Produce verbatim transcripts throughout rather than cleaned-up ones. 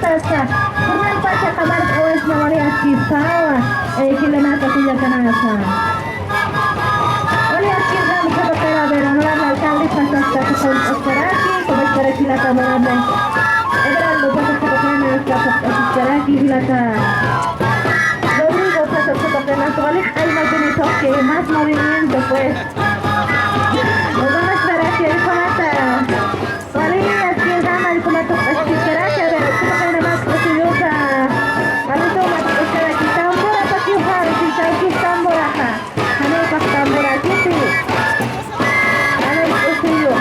Hasta, kunanpacha qamar q'uwisna wali askistawa, eh, jilanaka kullakanaka. Wali askisnam qhatuqira, a ver, honorable alcalde, pasas qhatuqiraki, pasas qhatuqiraki, jilata honorable Everaldo, pasas qhatuqiraki, jilata Rodrigo, pasas qhatuqiraki, wali q'ayma kunitoqki, más movimiento, pues. Nos vamos para que el Jumata. Wali, aski, jama, jumata, aski, karaki, a ver, jumata, jumata, aski, yusa. Wali, jumata, aski, karaki, tambora, pa, kiwjar, si, karaki, tambora, ja. Jani, pa, tambora, kiti. Wali, aski, yu.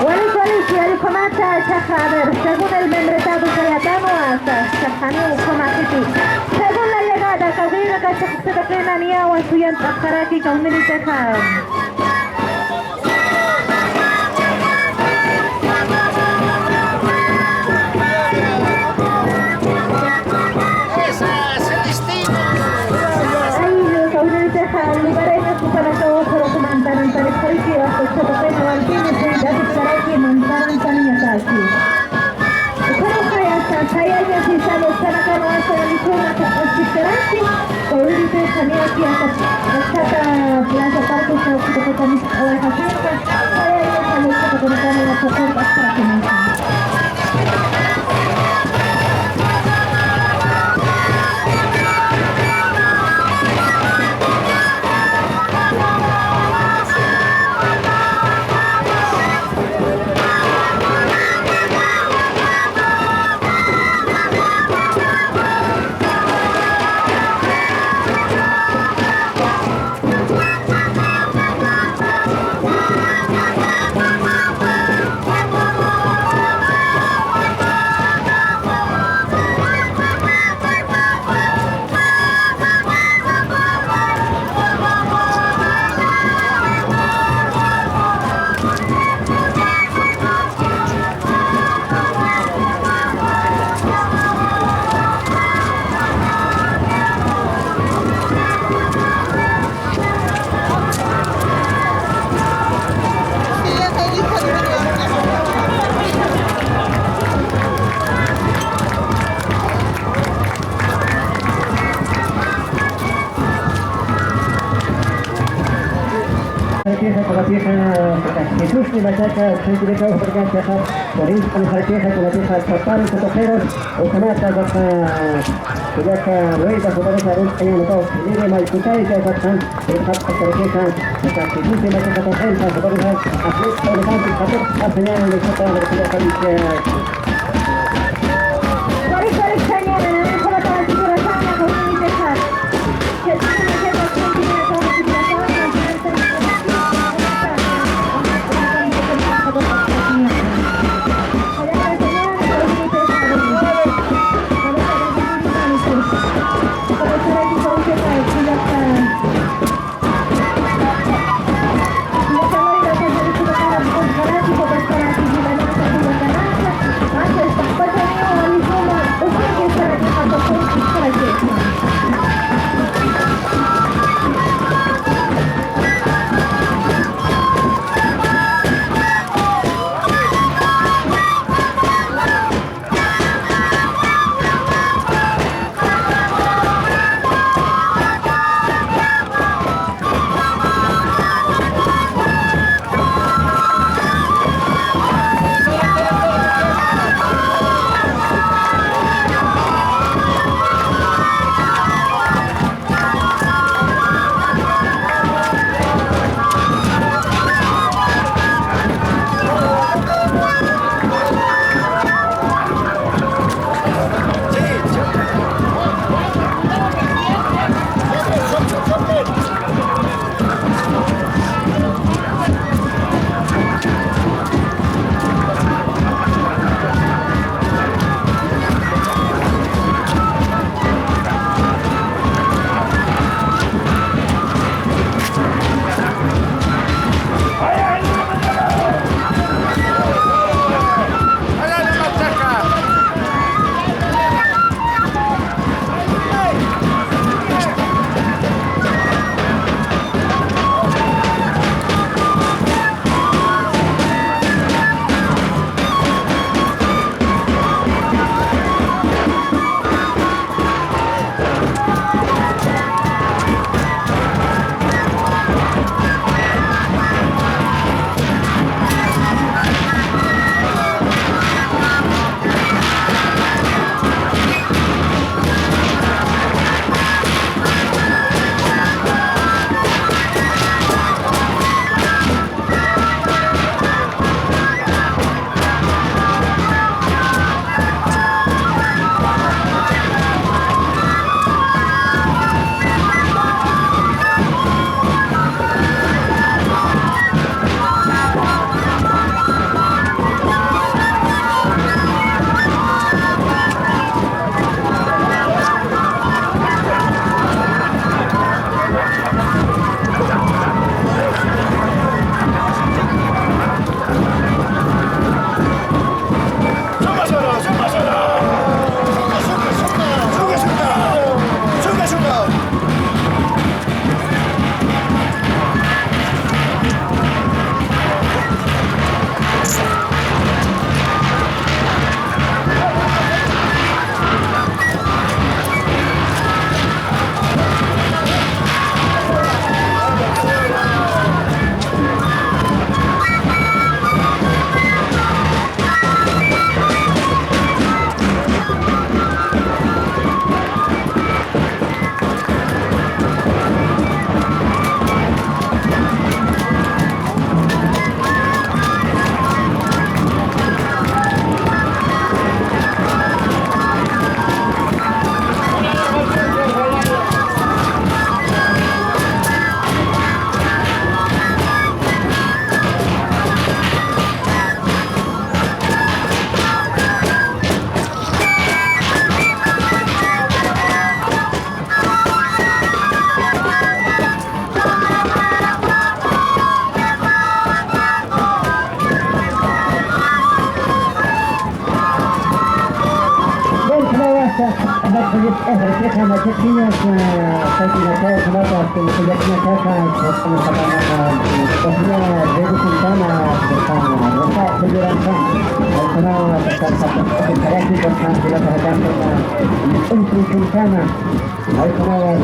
Walik, walik, yallqumata, chaqa, a ver, según el membretado, chayatanwa, hasta, chaqa, janiw ukhama kiti. Según la llegada, kawkïraka, chaqa, uksataqina niyawa, suyant'apxaraki, kawkïritixa. Ay, kawkïritixa, lugareños, jupanakawa, pero mantaran, pero, pero, Ukhamaxa, sayaña sisanu, ukhamaxa, no, hasta la misma, hasta, hasta, hasta, hasta, hasta, hasta, Plaza Parque, hasta, hasta, hasta, Jesús ni machaka, Jesús ni machaka, Jesús ni machaka, Jesús ni machaka, Ukanata, baja, kuyaka, rueda, jupanaka, rueda, añanataw, mire, maykutayka, satkan, ruxat, pasarekeja, aka, kikite, machaka, pasarekeja, jupanaka, así, por ejemplo, pasarekeja, pasarekeja, pasarekeja. Mayjamawa,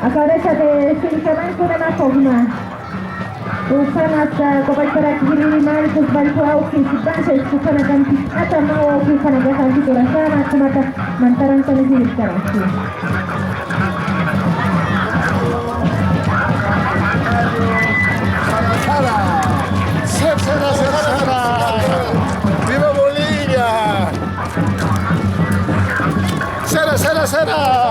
Aka de Silicaman kunamapugma. Ukhama hasta Copaxparak jilïri marcos, Vallphu awki, Sipasa, Sipanakan, Atamawa, Sipanakan, Sipurasana, Kumata, Mantaran, Sipanakan. Sara, sara, sara, sara. ¡Viva Bolivia! Sara, sara, sara.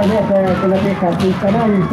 Kunatixa, kunatixa, kunatixa,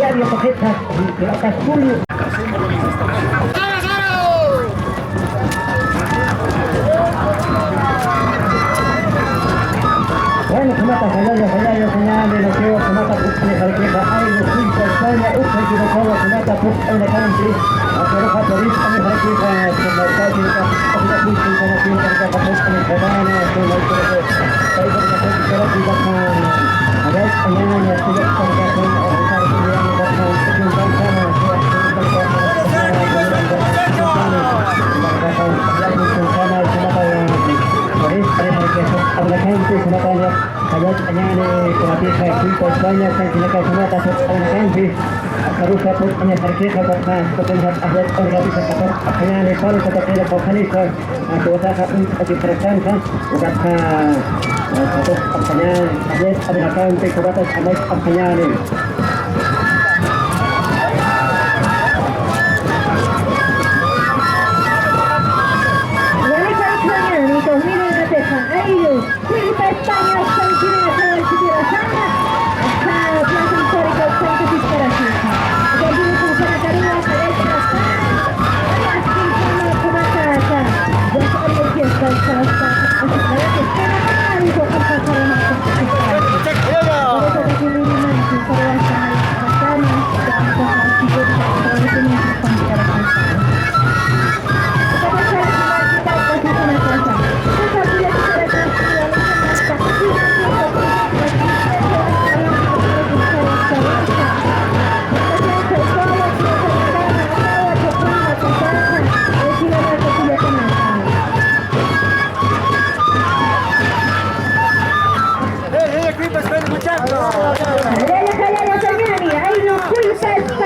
kunatixa, kunatixa, kunatixa, Bueno, kunata, jallalla, jallalla, kuñäni, naciwa, kunata, puk'ani jarkixa, ayllus, kullpa, España, uka, equivocado, kunata, puk'ani, kanti, aperuxa, purip'ani jarkixa, kunata, kunata, kunata, kunata, kunata, kunata, kunata, Ukaxa, eh, katuq apxañan, ayer, abenakanti, kubatas, amayk, apxañani. Wali, kayt'añani, dos mil veintitrés, ayllu, kullpa España, Argentina, Argentina, Argentina, Plaza Histórica, Santa Cristina.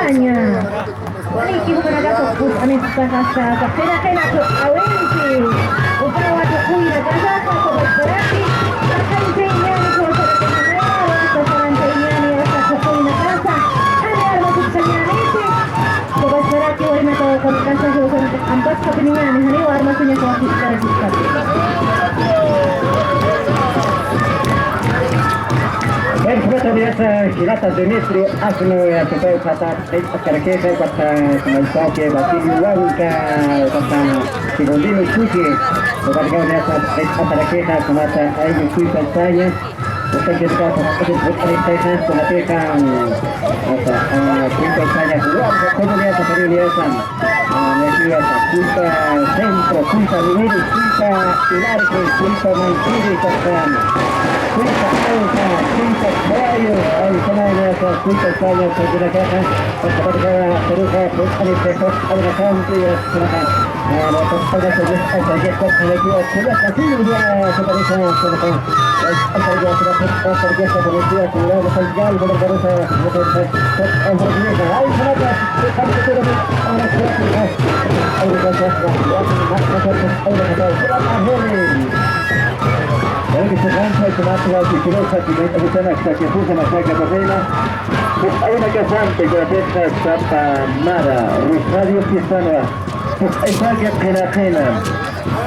España. Ay, kibu kanakatu, pus, anis, pasasa, pena, pena, tu, awinti. Upawa, tu, kuina, kasaka, tu, basparati. Kasanta, iñani, tu, sarata, kanaya, wasa, saranta, iñani, asa, tu, kuina, kasa. Ani, arma, tu, sañaniti. Tu, basparati, warma, tu, kasa, tu, sarata, ampas, kapiniñani, hani, warma, suña, tu, basparati. Bueno, jilata Demetrio, asno, ya, tu, kasa, Q'ip'at karakixa, ukat, eh, como el toque, Basilio Huanca, ukat, Segundino Chuque, ukat, Gabriel, q'ip'at karakixa, kunata, ay, Chuipa España, ukat, Chuipa España, kunatixa, mm, ukat, ah, Chuipa España, Huanca, comunidad, familia, ah, Mejía, Chuipa Centro, Chuipa Luis, Chuipa Pilarque, Chuipa Mancini, Chuipa Alta, Chuipa Caballo, ay, Chuipa España, Chuipa España, Chuipa España, Rosario Fiestano. Juk'aypaki qina qina.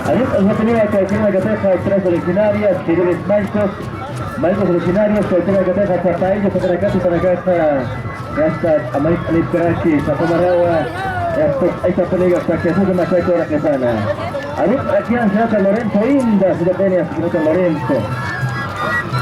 Allí, no tenía que tener que dejar tres originarias, que yo les mancho. Maykus originarios, que tenía que dejar hasta ellos, para acá, para acá, hasta, hasta, amay, amay, Caraqui, Zapamarawa, hasta, ahí está, Peliga, hasta que se me saque la que sana. Allí, aquí han sacado Lorenzo Inda, si lo tenía, si no, Lorenzo.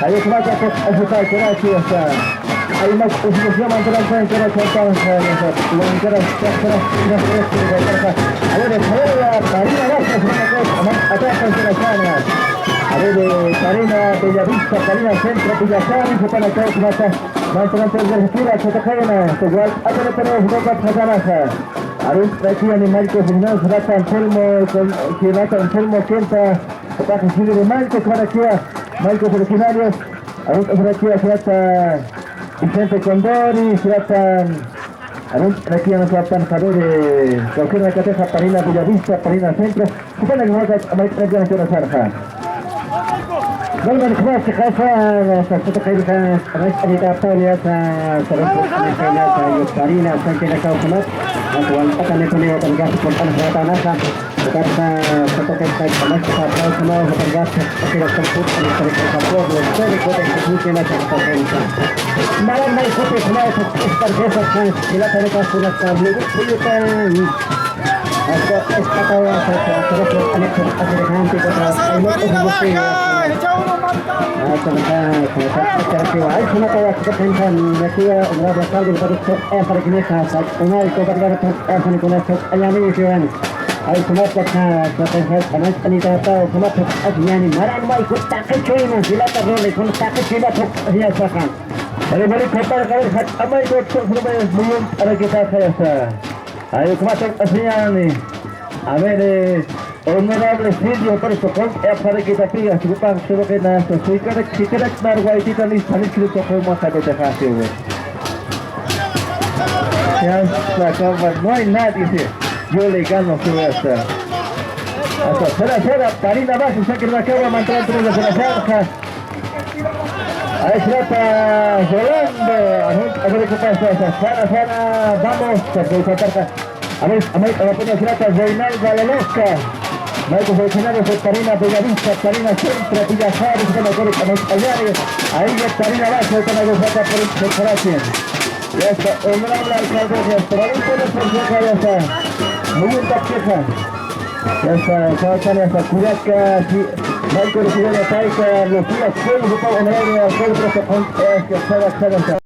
Jay ukhamata tuqt'asipäkiraki, hasta. Ay, mak usuñaman tuqt'asipäkiraki, hasta. Wankara, hasta, hasta, hasta, hasta. A ver, Karina, gracias, hermano, pues, aman, ataca, hasta la zona. A ver, eh, Karina, Bellavista, Karina, centro, Villazán, se para acá, se mata. Mantener, mantener, tira, se toca, se igual, a ver, pero, se toca, se toca, se toca. Arunt'arakiwa ni Marcos Muñoz, Rata Anselmo, con, que Rata Anselmo, Kenta, Paja Silvio de Marcos, Maraquia, Marcos Originarios, Arunt'arakiwa, Rata Vicente Condori, Rata, Arunt'arakiwa, Rata Javier, eh, Rosina Cateja, Parina Bellavista, Parina Centro, Jupanakax amay p'anakana churasarxa. Norman Cross chiqasa, sasata qillqa, q'anas q'anita Paulasa, sarasa q'anita Yuparina, sankinakaw kunat, atuwan p'atanipuni watankas purq'an jatanaxa, ukatxa, sasata qillqa, q'anas q'anita Paulasa, watankas, akira sarput, q'anas q'anita Paulasa, historia, kote, kuchina, sasata qillqa. Maran may kuti, kunat, estar, estar, estar, estar, estar, estar, estar, estar, estar, Ay, ukhamat tuqt'asiñäni. A ver, eh, honorable Silvio, por eso, con, eh, para que te pidas, tu papá, se lo que nada, soy cara, si te la claro, guay, tita, ni, ni, ni, ni, ni, ni, ni, ni, ni, ni, ni, Ya se acaba, no hay nadie, sí. Yo le gano, sí, hasta. Hasta, espera, espera, Tarina va, se saca la cama, mantra, entre la cerveza. Ahí se va Rolando. A ver, a ver qué pasa. Sara, Sara, vamos. Se puede saltar. A ver, a ver, a ver, a ver, Reinaldo Alaloska. Marcos Originario, Tarina Bellavista, Tarina Centro, Villa Juárez, con el cuerpo, con el Ayare. Ahí ya Tarina va, se está negociando por el, por el. Ya está, honorable alcalde, ya está. Ahí puede ser, ya está. Muy bien, Pacheca. Ya está, faltan, ya está, Curaca, sí. Michael Rivera Taica, los días, pueblo, honorable alcalde, ya está, ya está, ya está.